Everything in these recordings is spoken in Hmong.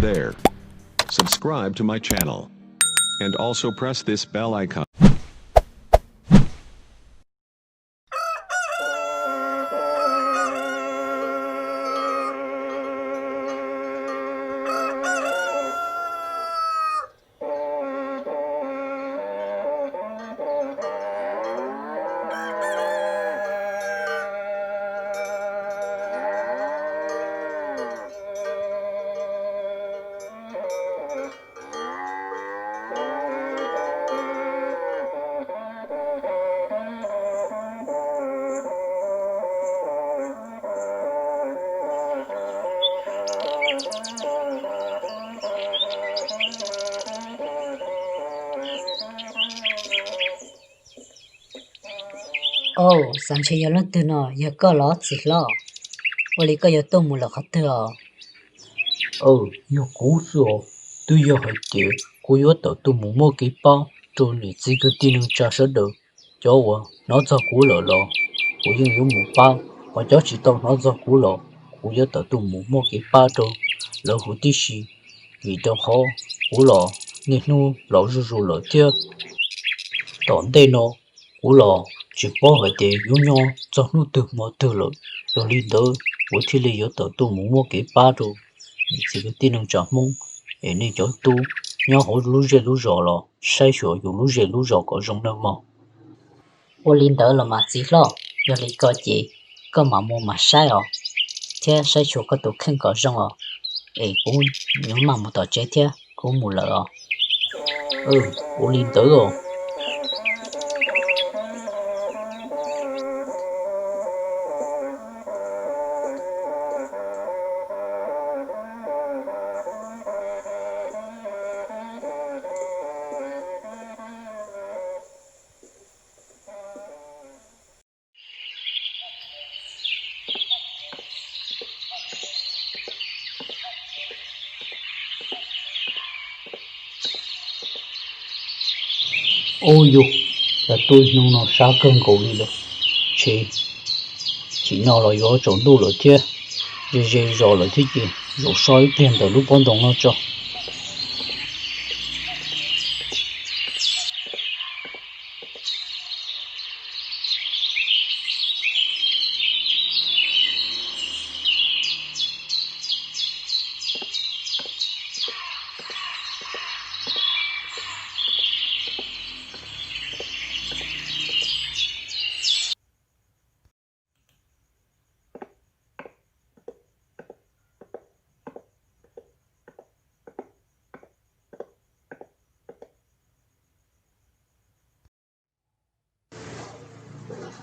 there. Subscribe to my channel. And also press this bell icon. Au, xav ntshe yog leej twg no, yog koj los txiv hlob? Ua li koj yuav tuaj mus lawm qhov twg os? Yog kuv xwb os, twb yog hais tias kuv yuav tawm tuaj mus muab kev pab rau niam txiv kwv tij neej tsa sawv daws. Cov uas hnov txog kuv lawm los kuv yeej yuav mus pab, ho cov tsis tau hnov txog kuv los kuv yuav tawm tuaj mus muab kev pab rau lawv huv tib si, vim rau qhov kuv los niaj hnub laus zuj zus lawm thiab. Tom ntej no kuv los tsis paub hais tias yuav nyob txog hnub twg hmo twg lawm, yog li ntawd kuv thiaj li yuav tawm tuaj mus muab kev pab rau niam txiv kwv tij neej tsa Hmoob, es nej cov tub nyob hauv lub zej lub zos los saib xyuas yus lub zej lub zos kom zoo nawb mog. Ua li ntawd los mas txiv hlob, yog li ko ces koj mam mus mas saib os, thiab saib xyuas koj tus kheej kom zoo os, es kuv yuav maj mus tom tsev thiab, kuv mus lawm os. Ua li ntawd os. Ub yus, cas tuaj hnub no sab kawg nkaus li lawm, ntshe chim no los yuav tsaus ntuj lawm thiab, ze ze zos lawm thiab ces zaum so ib pliag ntawm lub pob ntoo no tso.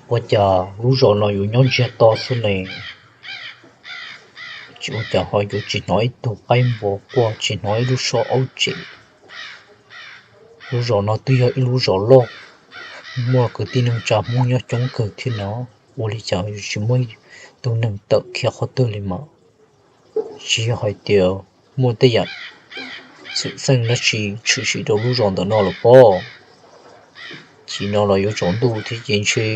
Ua cas lub zos no yuav nyob ntsiag to xwb ne? Ua cas ho yuav tsis hnov ib tug qaib npua quaj, tsis hnov ib lub suab aub tsem? Lub zos no twb yog ib lub zos loj, muaj kwv tij neej tsa Hmoob nyob coob kawg thiab no, ua li cas yuav tsis muaj ib tug neeg tawm khiav qhov twg li mas? Tsis yog hais tias muaj tej yam xwm txheej dab tsi tshwm sim rau lub zos ntawm no lawm pob? Chim no los yuav tsaus ntuj thiab ces ntshe,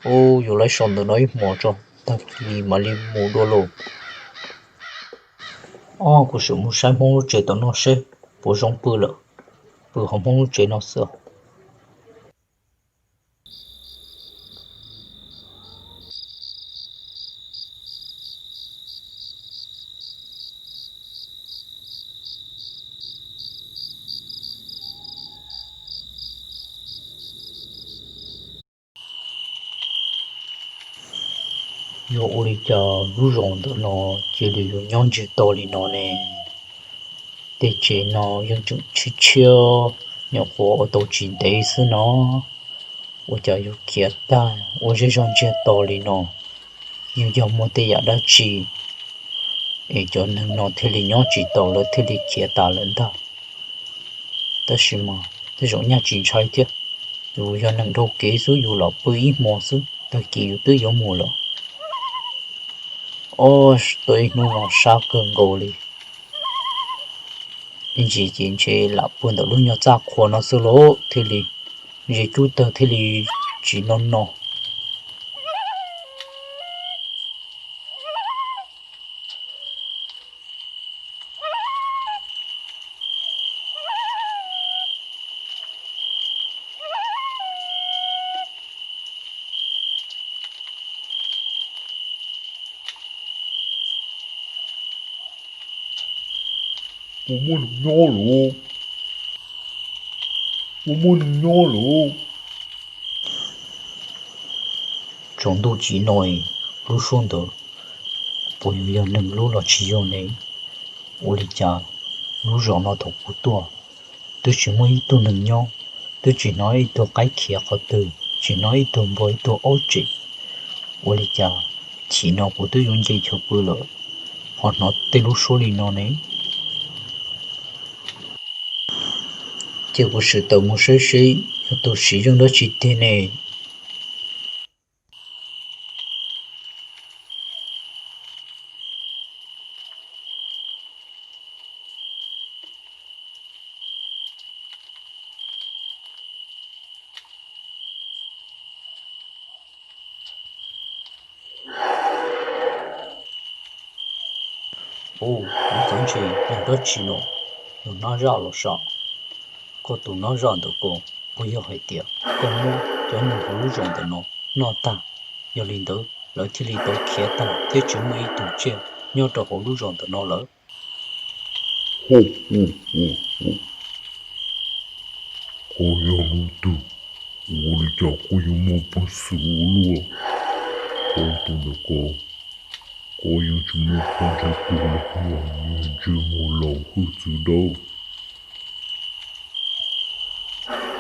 ub, yuav laib so ntawm no ib hmos tso, tag kis mam li mus dua lauj. Ob, kuv sim mus saib Hmoob lub tsev tom no seb puas zoo pw lawm, pw hauv Hmoob lub tsev no xwb. Yog ua li cas lub zos ntawm no cia li yuav nyob ntsiag to li no ne? Tej tsev no yeej tseem tshiab tshiab, nyuam qhuav ua tau tsis ntev xwb no, ua cas yuav khiav tag ua zej zog ntsiag to li no? Yeej yog muaj tej yam dab tsi es cov neeg no thiaj li nyob tsis taus lawv thiaj li khiav tas lawm ntag. Tab sis mas tej zaum nyaj tsis ntshai thiab, yus yog neeg dhau kev xwb, yus los pw ib hmo xwb tag kis yus twb yuav mus lawm. Ob, tuaj ib hnub no sab kawg nkaus li. Ib ntsis ces ntshe lam pw ntawm lub nyuag txaj qhua no xwb lauj, thiaj li ze cub tawg thiaj li tsis no no. Puas muaj neeg nyob lawm? Puas muaj neeg nyob lawm? Tsaus ntuj tsim no, lub suab ntawd puas yuav yog neeg lub los tsis yog ne? Ua li cas lub zos no thaum kuv tuaj twb tsis muaj ib tug neeg nyob, twb tsis hnov ib tug qaib khiav qhov twg, tsis hnov ib tug npua ib tug aub tseem. Ua li cas chim no kuv twb yuav nce chaw pw lawm, ho hnov tej lub suab li no ne? Cia kuv sawv tawm mus saib seb yog tus siv zog dab tsi tiag ne. Ub, ub, txhob ntshai, yog dab tsi no, yog nab zaj los sav. Koj tus nab zaj ntawm koj, puas yog hais tias koj muab cov neeg hauv lub zos ntawm no noj tag, yog li ntawd lawv thiaj li tau khiav tag thiab tsis muaj ib tug tsiaj nyob rau hauv lub zos ntawm no lawm? Koj yog leej twg? Ua li cas koj yuav muaj peev xwm ua luaj? Koj tus ntawm koj, koj yeej tsis muaj qhov ntshai twg los yog yog ntsej muag laus hwj txwv dawb.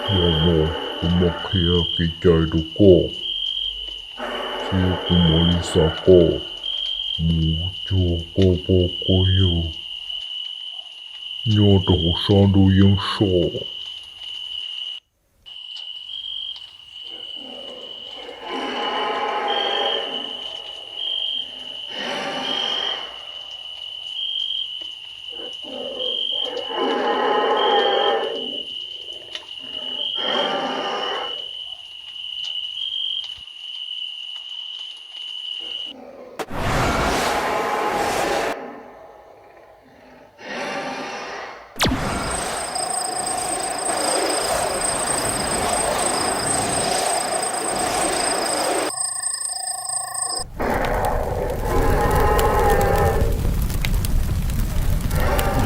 Zaum no kuv mam qhia kev cai rau koj, thiab kuv mam li xa koj mus cuag koj pog koj yawg nyob rau hauv sab nruab yeeb soj.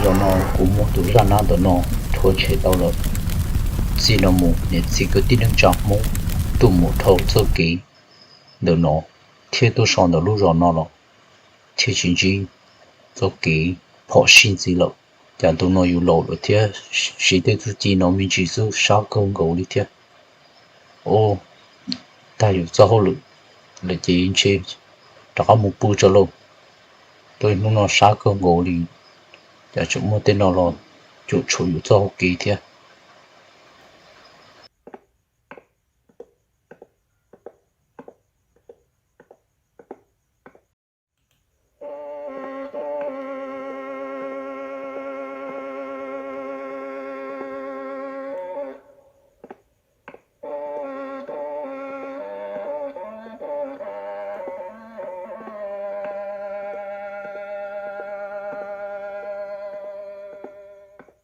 Zaum no kuv muab tus zaj nab ntawm no rhuav tshem tau lawm. Txij no mus niam txiv kwv tij neej tsa Hmoob tuaj mus dhau txoj kev ntawm no thiab tuaj so ntawm lub zos no los thiaj tsis ntsib txoj kev phom sij ntxiv lawm. Cas ntu no yus laus lawm thiab siv tej txuj ci no me ntsis xwb sab kawg nkaus li thiab. Ub, tag yus txoj hauj lwm lawm ces ntshe rov qab mus pw tso lauj. Tuaj hnub no sab kawg nkaus li, cas tseem muaj tej no los cuam tshuam yus txoj hau kev thiab.